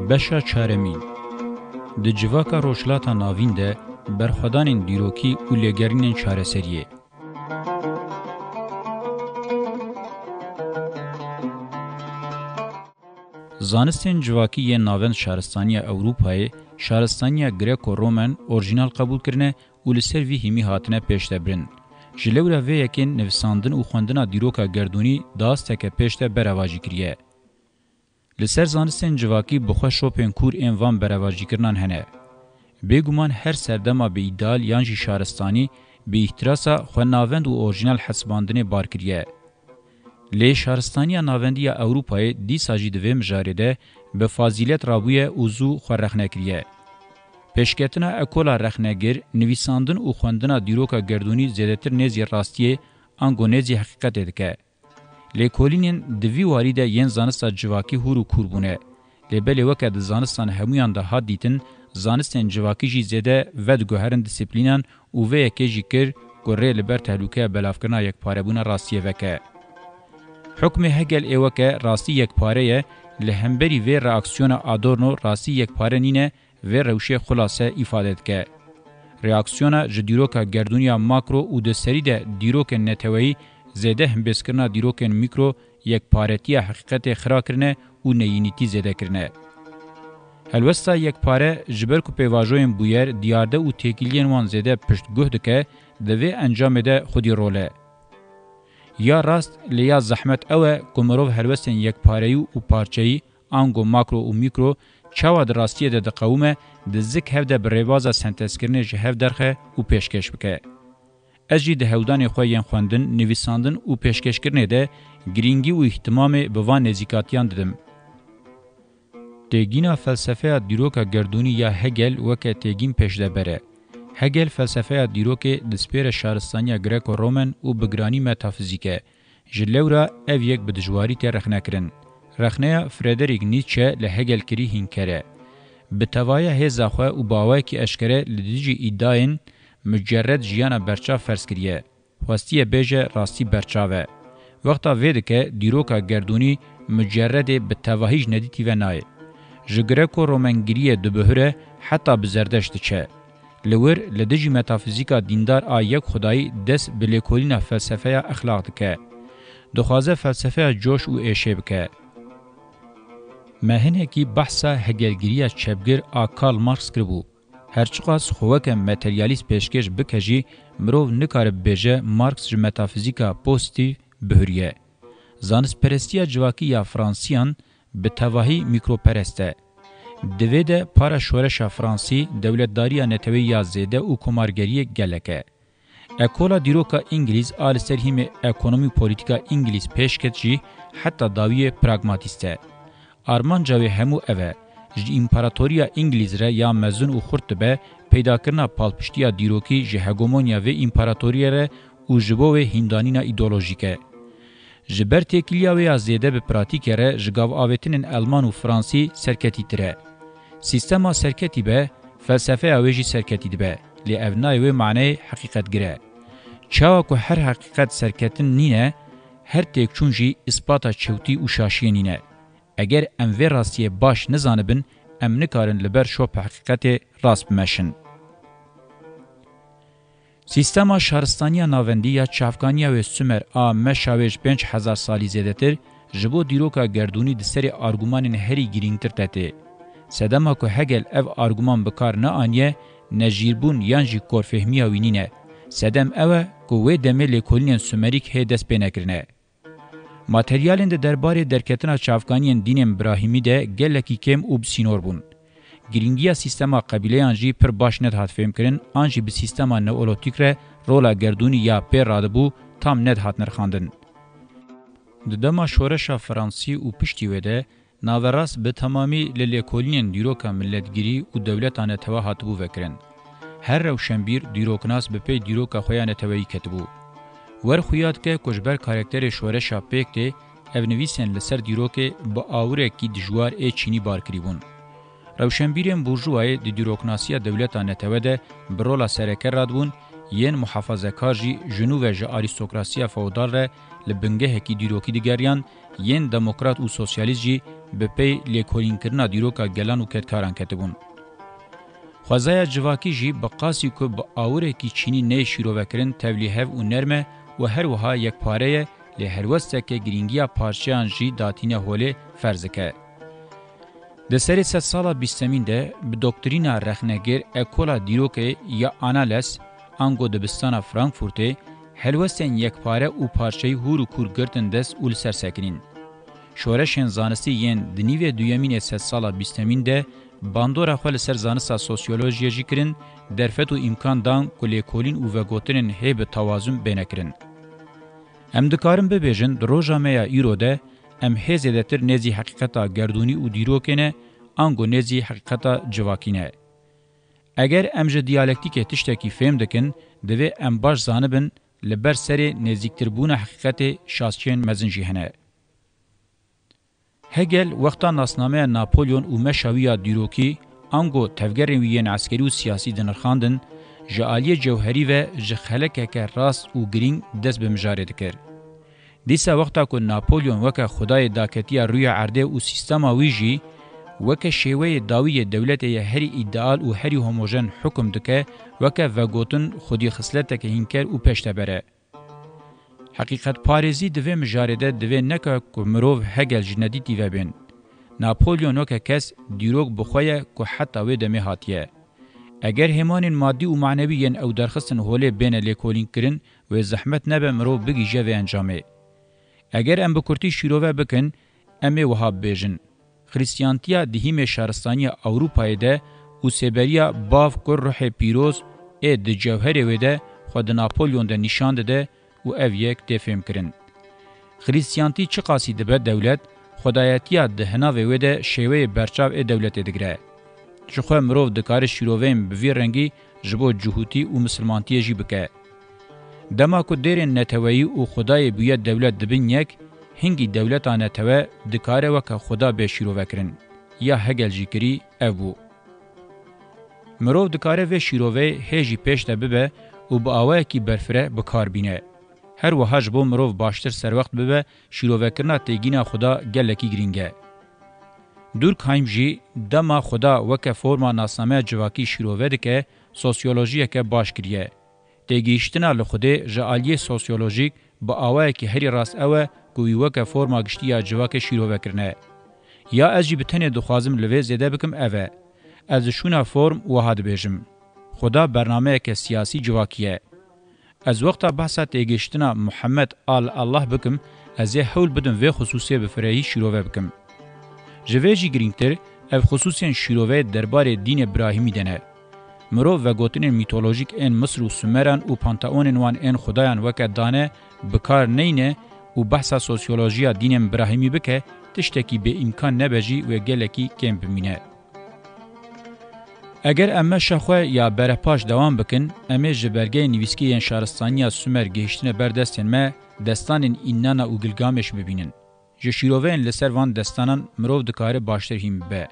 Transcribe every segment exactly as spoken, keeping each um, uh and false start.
Beşa çaremîn. Di civaka Rojhilata Navîn de berxwedanên dîrokî û lêgerînên çareseriyê. Zanistên civakî yên navend şaristaniya Ewropayê, şaristaniya Greko-Romen orjînal qebûl kirine û li ser vî hîmî hatine pêşdebirin. Ji lewra vê yekê nivîsandin û xwendina dîroka gerdûnî dasteke pêş de berevajî kiriye. Li ser zanistên civakî bi xwe şopên kûr ên van berevajîkirinan hene. Bêguman her serdema bi îdeal yan jî şaristanî bi îhtirasa xwe navend û orjînal hesibandinê bar kiriye. Lê şaristaniya navendî ya Ewropayê dîsa jî di vê mijarê de bi fazîlet rabûye û zû xwe rexne kiriye. Pêşketina ekola rexnegir, nivîsandin û xwendina dîroka gerdûnî zêdetir nêzî rastiyê ango nêzî heqîqetê dike. Lêkolînên di vî warî de yên zanista civakî hûr û kûr bûne. Lê belê weke di zanistan hemûyan de hat dîtin, zanistên civakî jî zêde vediguherin disiplînan û vê yekê jî kir ku rê li ber tehlûkeya belavkirina yekparebûna rastiyê veke. Hukmê Hegel ê weke rastî yekpare ye, li hemberî vê reaksiyona Adorno rastî yekpare nîne, vê rewşê xulase îfade dike. Reaksiyona ji dîroka gerdûnî ya makro û di serî de dîrokên neteweyî zêde himbêzkirina dîrokên mîkro, yekparetiya heqîqetê xira kirine û neyînîtî zêde kirine. Helwesta yekpare ji ber ku pêvajoyên bûyer, diyarde û têkiliyên wan zêde piştguh dike, di vê encamê de xwedî rol e. Ya rast lê ya zehmet ew e ku mirov helwestên yekpareyî û parçeyî, ango makro û mîkro, çawa di rastiyê de diqewime, di zik hev de bi rêbaza sentezkirinê ji hev derxe û pêşkêş bike. Ez jî di hewdanê xwe yên xwendin, nivîsandin û pêşkêşkirinê de girîngî û îhtimamê bi van nêzîkatiyan didim. Têgîna felsefeya dîroka gerdûnî ya Hegel weke têgîn pêşdeber e. Hegel felsefeya dîrokê dispêre şaristaniya Greko-Romen û bi giranî metafizîk e. Ji lewra ev yek bi dijwarî tê rexnekirin. Rexneya Friedrich Nietzsche li Hegel kirî hînker e. Bi tevahiya hêza xwe û bi awayekî eşkere li dijî îdayên mucerred jiyana berçav ferz kiriye. Xwestiye bêje rastî berçav e. Wexta vê dike dîroka gerdûnî mucerredê bi tevahî ji nedîtî ve nayê. Ji Greko-Romengiriyê dibihure heta bi Zerdeşt diçe. Li wir li dijî metafizîka dîndar a yek xwedayî dest bi lêkolîna felsefeya exlaq dike. Dixwaze felsefeya coş û êşê bike. Me hinekî behsa hegelgiriya çepgir a Karl Marx kiribû. Her çiqas xwe weke materyalîst pêşkêş bike jî, mirov nikare bibêje Marx ji metafizîka pozîtîf bihuriye. Zanistperestiya civakî ya Fransiyan bi tevahî mîkroperest e. Di vê de para şoreşa Fransî, dewletdariya neteweyî ya zêde û komargeriyê gelek e. Ekola dîroka Îngilîz a li ser hîmê ekonomî û polîtîka Îngilîz pêş ket jî heta dawiyê pragmatîst e. Armanca wê hemû ev e, ji împaratoriya Îngilîz re ya mezin û xurt dibe, peydakirina palpiştiya dîrokî ji hegemonya vê împaratoriyê re û ji bo wê hîndanîna îdeolojîk e. Ji ber têkiliya wê ya zêde bi pratîkê re ji gav avêtinên Elman û Fransî serketîtir e. Sîstema serketî be, felsefeya wê jî serketî dibe. Lê ev nayê wê maneyê heqîqetgir e. Çawa ku her heqîqet serketin nîne, her têkçûn jî îspata çewtî û şaşiyê nîne. Eger em vê rastiyê baş nizanibin, em nikarin li ber şop heqîqetê rast bimeşin. Sîstema şaristaniya navendî ya çavkaniya wê Sumer a meşa wê ji pênc hezar salî zêdetir, ji bo dîroka gerdûnî di serê argumanên herî girîngtir de tê. Sedema ku Hegel ev arguman bi kar neaniye, nejîrbûn yan jî korfehmiya wî nîne. Sedem ew e ku wê demê lêkolînên Sumerîk hê dest pê nekirine. Materyalên di derbarê derketina çavkaniyên dînên Birahîmî de gelekî kêm û bi sînor bûn. Girîngiya sîstema qebîleyan jî pir baş nedihat fêhmkirin, an jî bi sîstema neolotîk re rola gerdûnî ya pê radibû tam nedihat nirxandin. Di dema şoreşa Fransî û piştî wê de, naverast bi temamî li lêkolînên dîroka miletgirî û dewleta netewe hatibû vekirin. Her rewşenbîr, dîroknas bi pey dîroka xwe ya neteweyî ketibû. Wer xuya dike ku ji ber karakterê şoreşa pêk tê, ev nivîsên li ser dîrokê bi awirekî dijwar ê çînî bar kirîbûn. Rewşenbîrên burjûwayê di dîroknasiya dewleta netewe de bi rola sereke radibûn, yên muhafazekar jî ji nû ve ji arîstokrasiya feodal re li bingehekî dîrokî digeriyan, yên demokrat û sosyalîst jî bi pey lêkolînkirina dîroka gelan û kedkaran ketibûn. Xwezaya civakî jî bi qasî ku bi awirekî çînî neyê şîrovekirin tevlîhev û nerm e û her wiha yekpare ye, lê helwesteke girîngiya parçeyan jî datîne holê ferz dike. Di serê sedsala bîstemîn de bi doktrîna rexnegir ekola dîrokê ya Anales, ango dibistana Frankfurtê, helwestên yekpare û parçeyî hûr û kûr girtin dest û li ser sekinîn. Şoreşên zanistî yên di nîvê duyemîn ê sedsala bîstemîn de bandora xwe li ser zanista sosyolojiyê jî kirin, derfet û îmkan dan ku lêkolîn û vegotinên hê bi tewazun bêne kirin. Em dikarin bibêjin, di roja me ya îro de em hê zêdetir nêzî heqîqeta gerdûnî û dîrokê ne, ango nêzî heqîqeta civakî ne. Eger em ji diyalektîkê tiştekî fêm dikin, divê em baş zanibin, li ber serê nêzîktirbûna heqîqetê şaşiyên mezin jî hene. Hegel wexta nasnameya Napolyon û meşa wî ya dîrokî, ango tevgerên wî yên eskerî û siyasî dinirxandin, ji aliyê cewherî ve ji xelekeke rast û girîng dest bi mijarê dikir. Dîsa wexta ku Napolyon weke xwedayê daketiya rûya erdê û sîstema wî jî weke şêweyê dawî yê dewletê ye herî îdeal û herî homojen hukum dike, weke vegotin xwedî xisleteke hînker û pêşteber e. Heqîqetparêzî di vê mijarê de divê neke ku mirov Hegel ji nedîtî ve bên. Napolyon weke kes dîrok bi xwe ye ku heta wê demê hatiye. Eger hêmanên madî û manewî yên ew derxistin holê bêne lêkolînkirin, wê zehmet nebe mirov bigihîje vê encamê. Eger em bi kurtî şîrove bikin, em ê wiha bibêjin. Xristiyantiya di hîmê şaristaniya Ewropayê de û sêberiya bav ku ruhê pîroz ê di cewherê wê de xwe di Napolyon de nîşan dide û ev yek tê fêmkirin. Xristiyanîtî çiqasî dibe dewlet, xwedayetiya di hinavê wê de şêweyê berçav ê dewletê digire. Jixwe mirov dikare şîroveyên bi vî rengî ji bo cihûtî û misilmantiyê jî bike. Dema ku dêrên neteweyî û xwedayê bûye dewlet dibin yek, hingî dewleta netewe dikare weke xweda bê şîrovekirin. Ya Hegel jî kirî, ev bû. Mirov dikare vê şîroveyê hê jî pêş de bibe û bi awayekî berfireh bi kar bîne. Her wiha ji bo mirov baştir serwext bibe, şîrovekirina têgîna Xuda gelekî girîng e. Durkheim jî dema Xuda weke forma nasnameya civakî şîrove dike, sosyolojiyeke baş kiriye. Têgihiştina li Xwedê ji aliyê sosyolojîk bi awayekî herî rast ew e ku wî weke forma giştî ya civakê şîrove kirine. Ya ez jî bi tenê dixwazim li vê zêde bikim ev e. Ez li şûna form wiha dibêjim. Xuda bernameyeke siyasî civakî ye. Ez wexta behsa têgihiştina Muhammed al Allah bikim, ez ê hewl bidim vê xisûsê bi firehî şîrove bikim. Ji vê jî girîngtir, ev xisûsên şîroveyê derbarê dînê Birahîmî de ne. Mirov vegotinên mîtolojîk ên Misir û Sumeran û panteonên wan ên xudayan weke dane bi kar neyne û behsa sosyolojiya dînên Birahîmî bike, tiştekî bêîmkan nebe jî wê gelekî kêm bimîne. Eger em meşa xwe ya berepaş dewam bikin, em ê ji bergeyên nivîskê yên şaristaniya Sumer gihiştine ber destên me, destanên Înnana û Gilgamêş bibînin. Ji şîroveyên li ser van destanan mirov dikare baştir hîn bibe.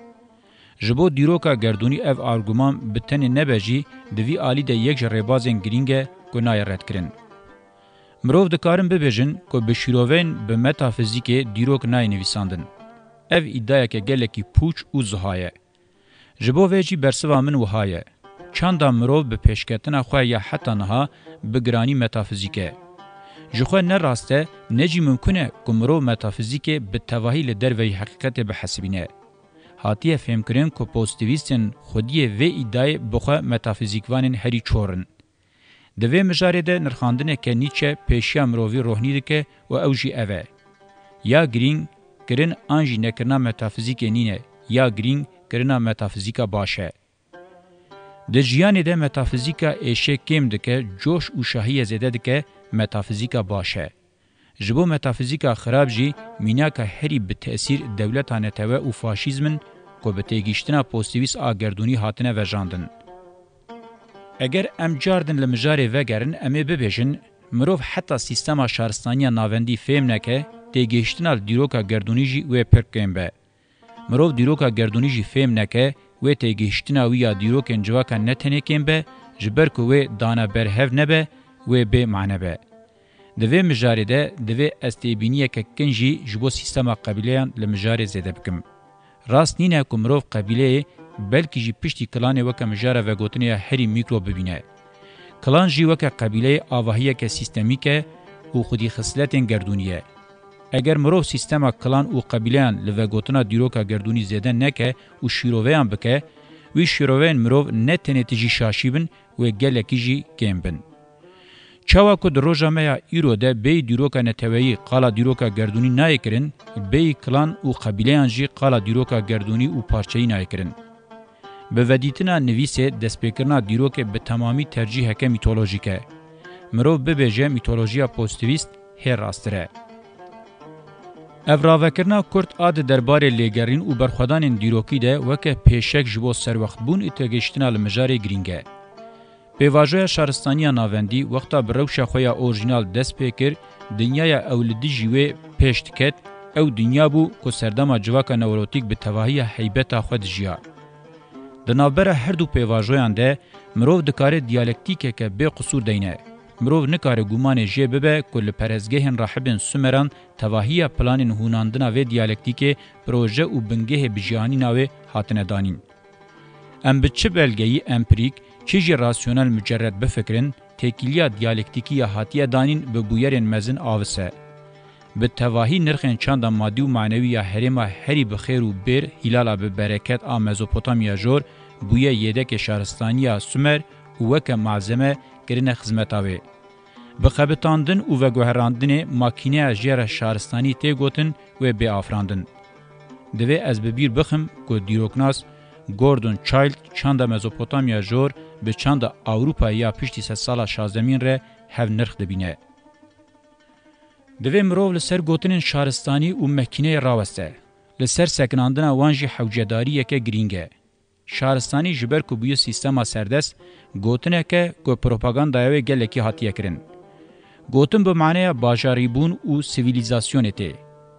Ji bo dîroka gerdûnî ev arguman bi tenê nebe jî di vî alî de yek ji rêbazên girîng e ku nayê redkirin. Mirov dikarin bibêjin ku bi şîroveyên bi metafizîkê dîrok nayê nivîsandin. Ev îdayeke gelekî pûç û ziha ye. Ji bo vê jî bersiva min wiha ye. Çanda mirov bi pêşketina xwe ya heta niha bi giranî metafizîk e. Ji xwe ne rast e, ne jî mimkun e ku mirov metafizîkê bi tevahî li derveyî heqîqetê bihesibîne. Hatiye fêmkirin ku pozîtîvîstên xwediyê vê îdayê bi xwe metafizîkvanên herî çor in. Di vê mijarê de nirxandineke Nîçe pêşiya mirovî rohnî dike û ew jî ev e. Ya girîng, kirin an jî nekirina metafizîkê nîne, ya girîng, kirina metafizîka baş e. Di jiyanê de metafizîka êşê kêm dike, coş û şahiyê zêde dike, metafizîka baş e. Ji bo metafizîka xirab jî mînaka herî bi tesîr dewleta netewe û faşîzm in ku bi têgihiştina pozîtîvîst a gerdûnî hatine vejandin. Eger em cardin li mijarê vegerin, em ê bibêjin, mirov heta sîstema şaristaniya navendî fêm neke, têgihiştina li dîroka gerdûnî jî wê pir kêm be. Mirov dîroka gerdûnî jî fêm neke, wê têgihiştina wî ya dîrokên civaka ne tenê kêm be, Ji ber ku wê dana ber hev nebe, wê bê mane be. Di vê mijarê de divê ez têbîniyeke kin jî ji bo sîstema qebîleyan li mijarê zêde bikim. Rast nîne ku mirov qebîleyê, belkî jî piştî kilanê weke mijara vegotinê ya herî mîkro bibîne. Kilan jî weke qebîleyê avahiyeke sîstemîk e û xwedî xisletên gerdûnî ye. Eger mirov sîstema kilan û qebîleyan li vegotina dîroka gerdûnî zêde neke û şîroveyan bike, wî şîroveyên mirov ne tenê tijî şaşî bin, wê gelekî jî kêm bin. Çawa ku di roja me ya îro de bêyî dîroka neteweyî qala dîroka gerdûnî nayê kirin, bêyî kilan û qebîleyan jî qala dîroka gerdûnî û parçeyî nayê kirin. Bi vedîtina nivîsê, destpêkirina dîrokê bi temamî tercîheke mîtolojîk e. Mirov bibêje mîtolojiya pozîtîvîst hê rasttir e. Ev ravekirina kurt a di derbarê lêgerîn û berxwedanên dîrokî de weke pêşek ji bo serwextbûn û têgihiştina li mijarê girîng e. Pêvajoya şaristaniya navendî wexta bi rewşa xwe ya orjînal dest pê kir, dinyaya ew li dijî wê pêş diket, ew dinya bû ku serdema civaka newrotîk bi tevahiya heybeta xwe dijiya. Di navbera her du pêvajoyan de mirov dikare diyalektîkeke bê qisûr deyne. Mirov nikare gumanê jê bibe ku li perestgehên rahibên Sumeran tevahiya planên hûnandina vê diyalektîkê, proje û bingehê bijiyanîna wê hatine danîn. Em bi çi belgeyî empirîk, çi jî rasyonel mucerred bifikirin, têkiliya diyalektîkî ya hatiye danîn bi bûyerên mezin avis e. Bi tevahî nirxên çanda madî û manewî ya herêma herî bi xêr û bêr hîlala bi bereket a Mezopotamya Jor bûye yêdekê şaristaniya Sumer û weke malzeme kirine xizmeta wê. Bi xebitandin û veguherandinê makîneya jê re şaristanî tê gotin, wê bê afirandin. Divê ez bi bîr bixim ku dîroknas Gordon Childe çanda Mezopotamya Jor bi çanda Ewropayê ya piştî sedsala şazdemîn re hev nirx dibîne. Divê mirov li ser gotinên şaristanî û makîneyê raweste. Li ser sekinandina wan jî hewcedariyeke girîng e. Şaristanî ji ber ku bûye sîstema serdest, gotineke ku propagandaya wê gelekî hatiye kirin. Gotin bi maneya bajarîbûn û sivîlîzasyonê tê.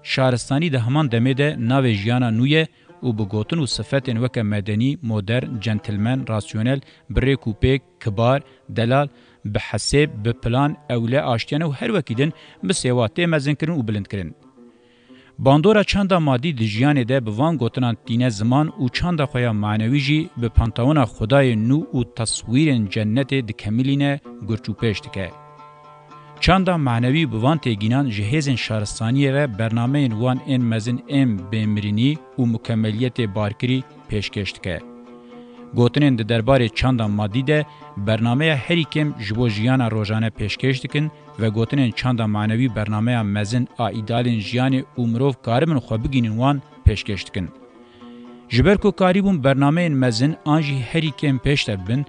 Şaristanî di heman demê de navê jiyana nû ye û bi gotin û sifetên weke medenî, modern, centilmen, rasyonel, bi rêk û pêk, kibar, delal, bi hesêb, bi plan, ewle, aştiyane û her wekî din bi sêwa tê mezinkirin û bilindkirin. Bandora çanda madî di jiyanê de bi van gotinan tîne ziman û çanda xwe ya manewî jî bi panteona xwedayên nû û teswîrên cennetê dikemilîne, gurçûpêş dike. Çanda manewî bi van têgînan ji hêzên şaristaniyê re bernameyên wan ên mezin ên bêmirinî û mukemeliyetê barkirî pêşkêş dike. Gotinên di derbarê çanda madî de bernameya herî kêm ji bo jiyana rojane pêşkêş dikin, vegotinên çanda manewî bernameya mezin a îdealên jiyanê û mirov karibin xwe bigihînin wan pêşkêş dikin. Ji ber ku karîbûn bernameyên mezin an jî herî kêm pêş de bibin,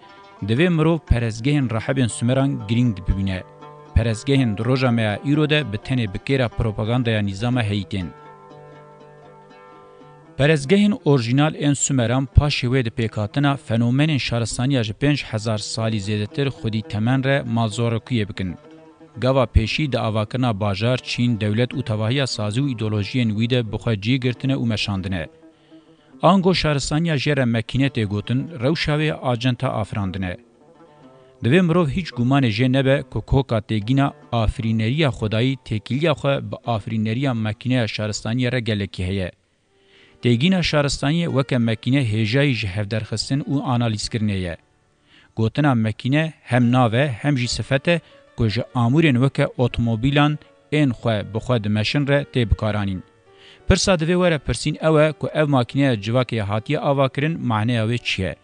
divê mirov perestgehên rahibên Sumeran girîng bibîne. Perestgehên di roja me ya îro de bi tenê bi kêra propagandaya nîzama heyî tên. Perestgehên orjînal ên Sumeran paşê wê di pêkhatina fenomenên şaristaniya ji pênc hezar salî zêdetir xwedî temen re malzorokiyê bikin. Gava pêşî di avakirina bajar, çîn, dewlet û tevahiya sazî û îdeolojiyên wî de bi xwe cî girtine û meşandine. Ango şaristaniya jê re mekîne tê gotin, rewşa wê acenta afirandine. Divê mirov hîç gumanê jê nebe ku koka têgîna afirîneriya xwedayî, têkiliya xwe bi afirîneriya makîneya şaristaniyê re gelekî heye. Têgîna şaristaniyê weke makîne hêjayî ji hevderxistin û analîzkirinê ye. Gotina makîne hem nav e hem jî sifet e ku ji amûrên weke otomobîlan ên xwe bi xwe dimeşin re tê bikaranîn. Pirsa divê were pirsîn ew e ku ev makîneya civakê ya hatiye avakirin maneya wê çi ye?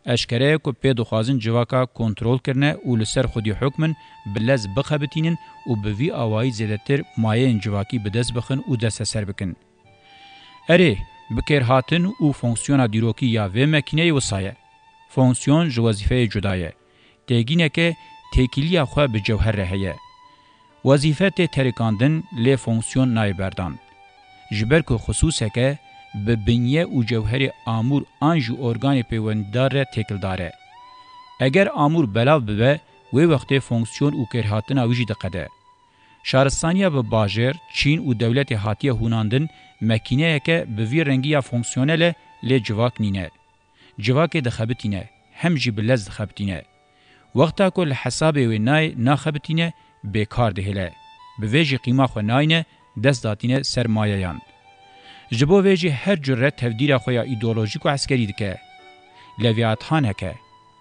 Eşkere ye ku pê dixwazin civaka kontrol kirine û li ser xwedî hukm in, bi lez bixebitînin û bi vî awayî zêdetir mayeyên civakî bi dest bixin û desteser bikin. Erê, bikêrhatin û fonksiyona dîrokî ya vê makîneyê wisa ye. Fonksiyon ji wezîfeyê cuda ye. Têgîneke têkiliya xwe bi cewher re heye. Wezîfe tê terikandin, lê fonksiyon nayê berdan. Ji ber ku xisûseke bi binye û cewherê amûr an jî organê pêwendîdar re têkildar e. Eger amûr belav bibe, wê wextê fonksiyon û kêrhatina wî jî diqede. Şaristaniya bi bajêr, çîn û dewletê hatiye hûnandin, makîneyeke bi vî rengî ya fonksiyonel e, lê civak nîne. Civakê dixebitîne, hem jî bi lez dixebitîne. Wexta ku li hesabê wê nayê naxebitîne, bêkar dihêle. Bi vê jî qîma xwe nayne, dest datîne sermayeyan. Ji bo vê jî her cure tevdîra xwe ya îdeolojîk û eskerî dike. Levîathan heke,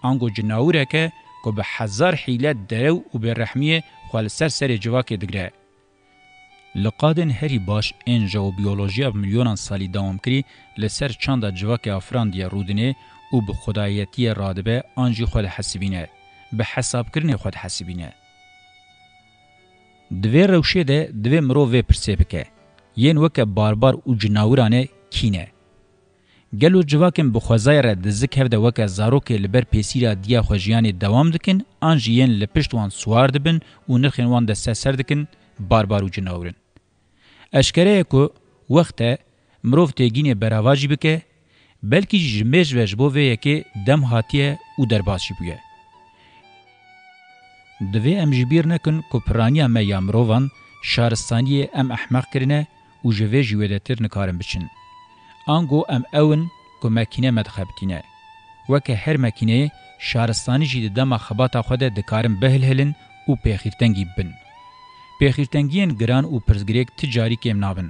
ango cinawireke ku bi hezar hîle derew û bêrehmiyê xwe li ser serê civakê digre. Li qadên herî baş ên jeobiyolojiya bi milyonan salî dewam kirî li ser çanda civakê afirandiye rûdinê û bi xwedayetiyê radibe an jî xwe dihesibîne, bi hesabkirinê xwe dihesibîne. Di vê rewşê de divê mirov vê pirsê bike, yên weke barbar û cinawiran e kî ne? Gelo civakên bi xwezayê re di zik hev de weke zarokê li ber pêsîra diya xwe jiyanê dewam dikin, an jî yên li pişt wan siwar dibin û nirxên wan desteser dikin, barbar û cinawir in? Eşkere ye ku wext e mirov têgînê berava jî bike, belkî jî ji mêj ve ji bo vê yekê dem hatiye û derbas jî bûye. Divê em ji bîr nekin ku piraniya me ya mirovan şaristaniyê em ehmeq kirine û ji vê jî wêdetir nikarin biçin. Ango em ew in ku mekîne me dixebitîne. Weke her mekîneyê, şaristanî jî di dema xebata xwe de dikarin bihilhilin û pêxîrtengî bibin. Pêxîrtengiyên giran û pirsgirêk ti carî kêm nabin.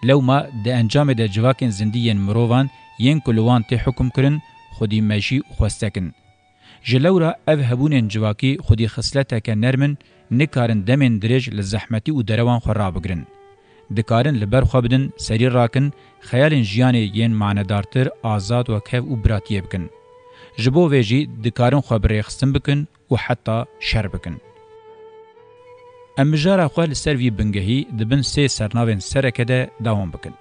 Lewma di encamê de civakên zindî yên mirovan yên ku li wan tê hukum kirin, xwedî mejî û xwestek in. Ji lewra ev hebûnên civakî xwedî xisleteke nerm in, nikarin demên dirêj li zehmetî û derewan xwe rabigirin. Dikarin li ber xwe bidin, serî rakin, xeyalên jiyanê yên manedartir, azad, wekhev û biratiyê bikin. Ji bo vê jî dikarin xwe bi rêxistin bikin û heta şer bikin. Em mijara xwe li ser vî bingehî di bin sê sernavên sereke de dewam bikin.